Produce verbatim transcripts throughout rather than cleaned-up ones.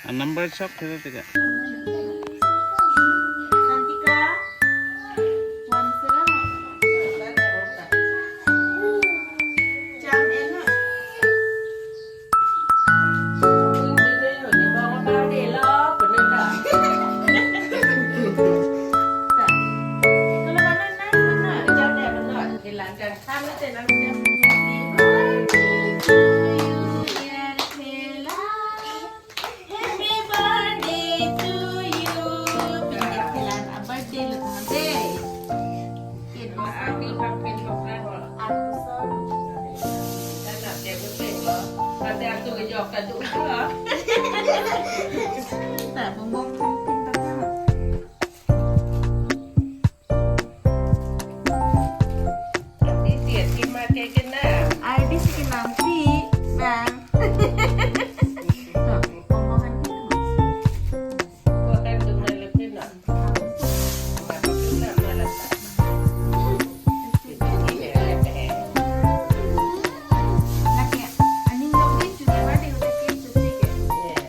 A number shock sila tiga. Happy birthday to you. Pinjak kelan a birthday lo tangte. Happy, happy birthday. Aku son. Kan ada betul lo. Ada aku kejok kadu. Tak bongkok pin tak. Ati tiat si make kena. Ardi si kenam si bang. Tuh, omongan kita, Mas. Bukan dengan lebih nak. Masuk kena malah tak. Lagi ya, aning dong din juga ada yang bikin cuci ke? Iya.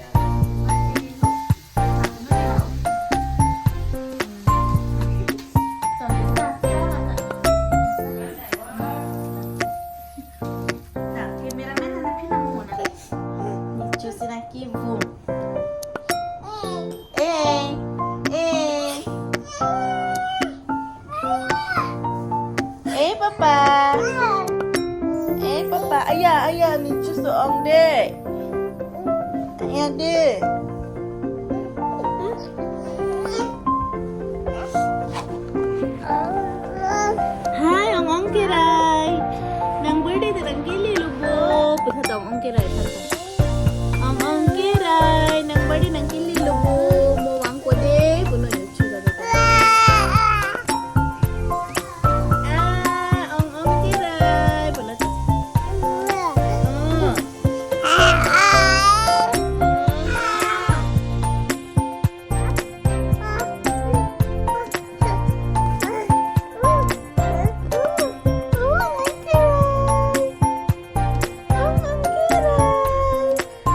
Nah, cameraman ada film mau nak. Ni cuci lagi, boom. Eh, eh. Eh, Papa. Eh, Papa. Aya, aya, ni cuci ong de. Aya de. Hai, Ong Ong Kerai. Nang birthday ta nangkele lo bo. Puthot Ong Ong Kerai, puthot. Ong Ong Kerai, nang birthday nangkele lo bo. Mo vangkok de, puno ya, chuda de. Ah, Ong Ong Kerai, puno. Hmm.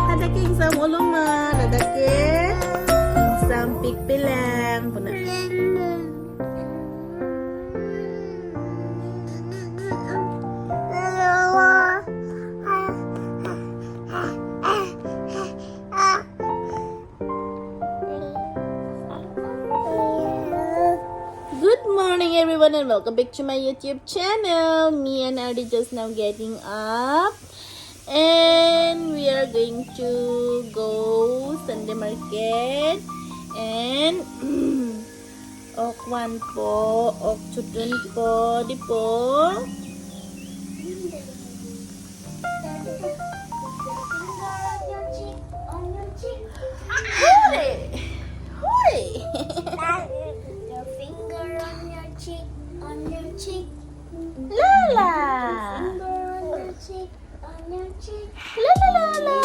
Hadak ke ingsam olo ma, hadak ke ingsam pik pelang, puno. Good morning, everyone, and welcome back to my YouTube channel. Me and Ardi just now getting up, and we are going to go Sunday market and ok vanpo, ok chotun po, di po. Hore! Hore! Put your finger on your cheek, on your cheek. La la! Finger on your cheek, on your cheek. La la la la!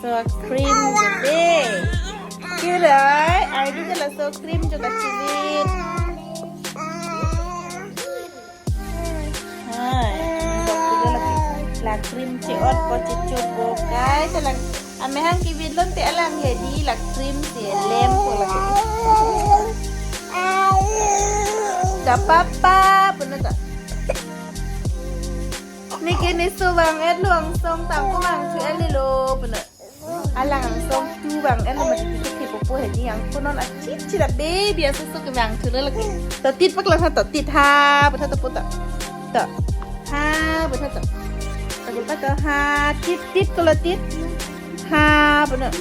Laso cream jode. Kirai, Ardi ke laso cream jo kachivit. Hai. La cream che-otpo, chechopo. Kai ta lang. Amahang kivit lote alang hedi la cream chelem po lake. Ka papa, puno ta. Neke ne so vang-etlo, angsong tangko vangthu-etlo, puno. Alang angsong tu vang-etlo, mati tu ke popo hedi, angko non achit chit a baby aso so ke vangthulo lake. To tit paklang ha, to tit ha, puthot to puthot. To. Ha, puthot to. Pagul pa to ha, tit tit ko lo tit. Ha, puno.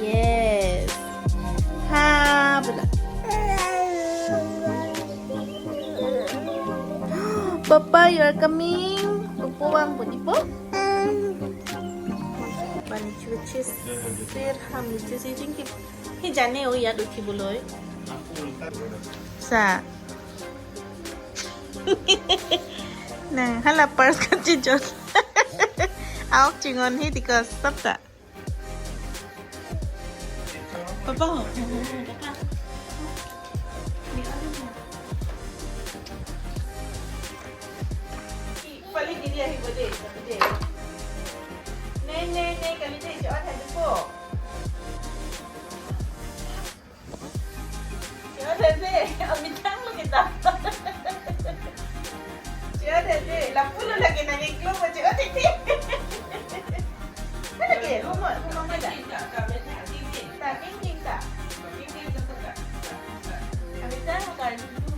Yes. Ha, puno. Papa, you are coming. Popo vangpo di po. Papa ne chuchi sir ham ne chuchi jingki. Hi jane o ya dukhi boloi. Sa. Nang hala purse kachijot. Aok chingon hi tikos, sab ta. Papa, papa. Dia hi bode, bode. Nei, nei, nei, kami dei, si ot hadu po. Yo, tete, amitang lo kita. Yo, tete, lapu lo lagi nangiklo po, yo, tete. Mana ke? Rumah, rumah mana? Tak, tingting tak? Amitang lo kali dulu.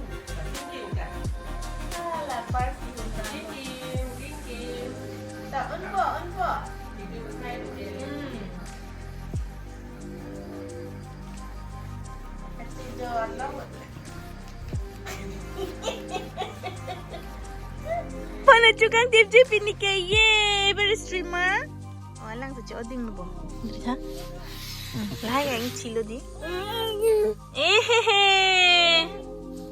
Ah, lapar sih, rumah. Tak, on po, on po. Hmm. Pon achu kangtipji pini ke, yay, very streamer. Oh, alang sa choding lo bo. Dri ha? Hmm, lahai yang chilo dei. Ehehe.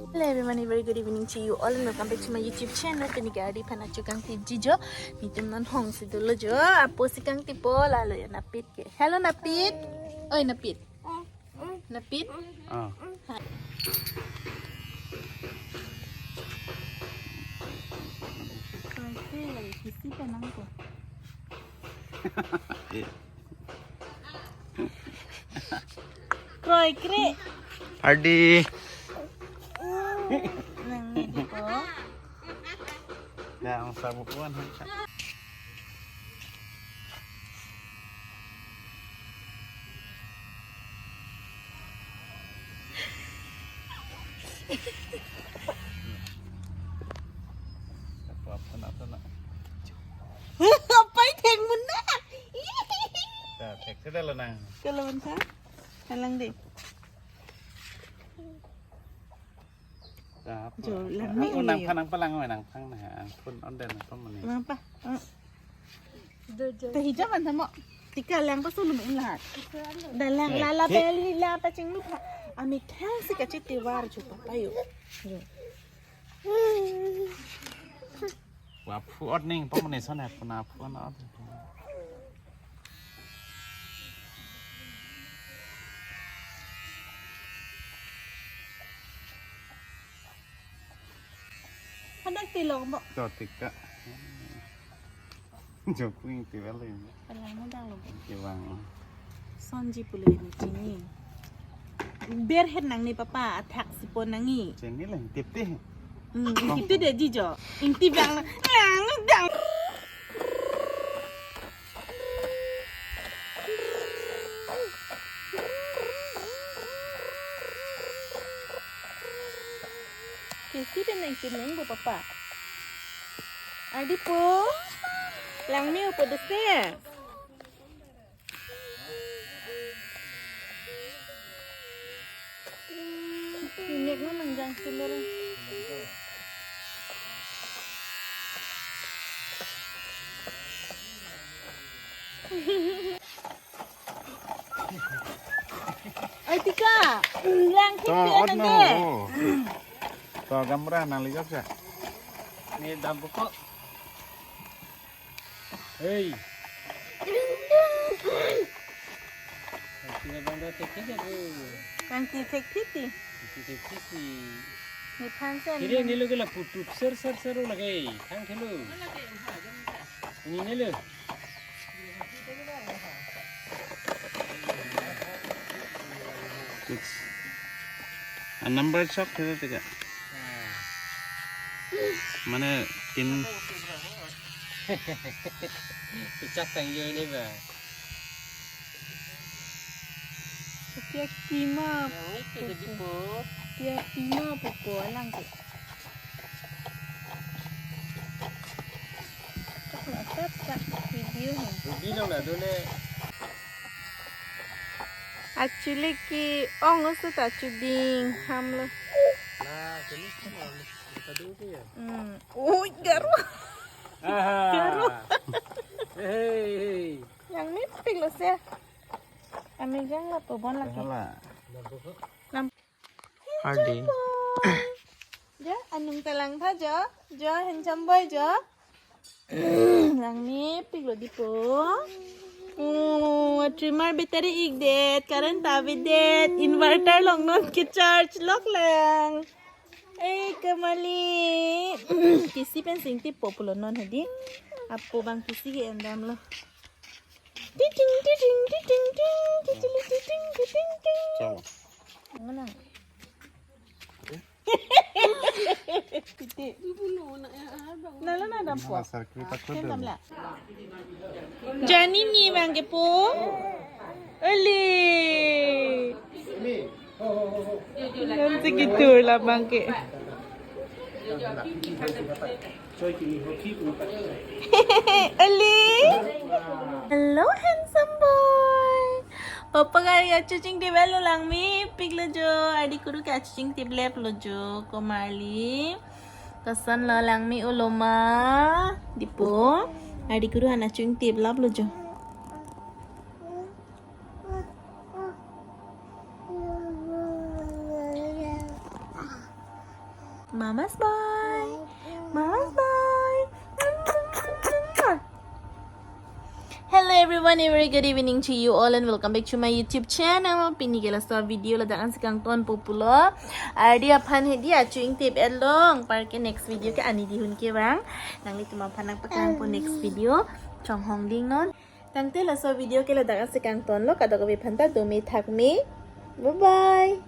Hello everyone, a very good evening to you all and welcome back to my YouTube channel. Pini ke ardi aphan achu kangtipji jo. Netum non hong si dolo jo. Apo si kangtipo, lalo ya napit ke. Hello napit. Oi napit. Napit. Ah. Kroikre lagi, kisi penang ko. Kroikre. Ardi. Nangni di ko. Ya, ang sabukuan. Apa, apa nak, apa nak? Apa yang muna? Ya, tekstil dah lah nang. Kalau entah, kalang deh. Jo, lang ni uli. Nangphan, nangpalang, nangphan na, angphun on den nangphan mani. Nangpa? Ah. Ta hijab an tamo. Tika lang pasulum in lahat. Da lang la la beli la pachinglu pha. Amitang si kachiti var chu papa yo. Jo. Wa phu ot ning pamane sana puna phu na ot. Hadak tilong mo. To tika. Jopwing tiwal ini. Palang mo dang lo. Tiwang. Sonji pule ni chini. Berhet nangni papa, athak sipon nangji. Chini lang tip teh. Hmm, ingtip dei jijo. Ingtip bang. Nang dang. Kisi pen nangtip nang bo papa. Ardi po. Langme upo dese. Inek na nangjang sulur. Ai tika, lang to, thik ot na no. To gamra na liga sa. Ni dam buko. Hei. Kangti bang do thekthik ya, Bu. Kangti thekthik ti. Kangti thekthik ti. Nephan sen. Kiri nelo ke lapu tup ser ser ser lagi. Thang thelo. Ini nelo. Six. A number chok thelo tika. Mane tin. Ichak tang yo ini ba. Tiak pima. Yang itu jadi po. Tiak pima pupo alang ke. Tak, tak, tak video ha. Video na dole. Actually ke ong oso ta chuding ham lo. Nah, jenis kan orang kita dulu ya. Hmm. Ui, garu. Aha. Garu. Hei, hei. Langmepik lo se. Amijang lapu bon lagi. Hala. Lam- Ardi. Jo, anung ta langtha jo. Jo, handsome boy jo. Langmepik lo dei po. Oh, trimmer battery ik det, current ta avedet, inverter longnon ke charge lok lang. Eh, Komarli. Kisi pen singtip po pulo non hedi. Apo abang kisi ke-endamlo. Titing, titing, titing, ting, titing, titing, titing, ting. Chalo. Mana? Titik. Nalo na dampo. Nala circuit aku. Endamlo. Janini abang ke po. Oli. Nanti gitu lah abang ke. Oli. Hello, handsome boy. Papa kari achu chingtip-etlo, langmepiklo jo. Adi kuru ke achu chingtip-etlo jo, Komarli. Koson lo, langme-olo ma? Dipo. Adi kuru aphan achu ingtip laplo jo. Mama's boy. Mama's boy. Hello everyone, a very good evening to you all and welcome back to my YouTube channel. Pini ke laso video ladak ansi kangton po pulo. Ardi aphan hedi achu ingtip-etlo, anparke next video ke ani dihun kevang. Nanglitum aphan nangpaklang-po next video. Chonghong ding non. Tangte laso video ke ladak ansi kangtonlo, kadokave aphanta dome thakme. Bye bye.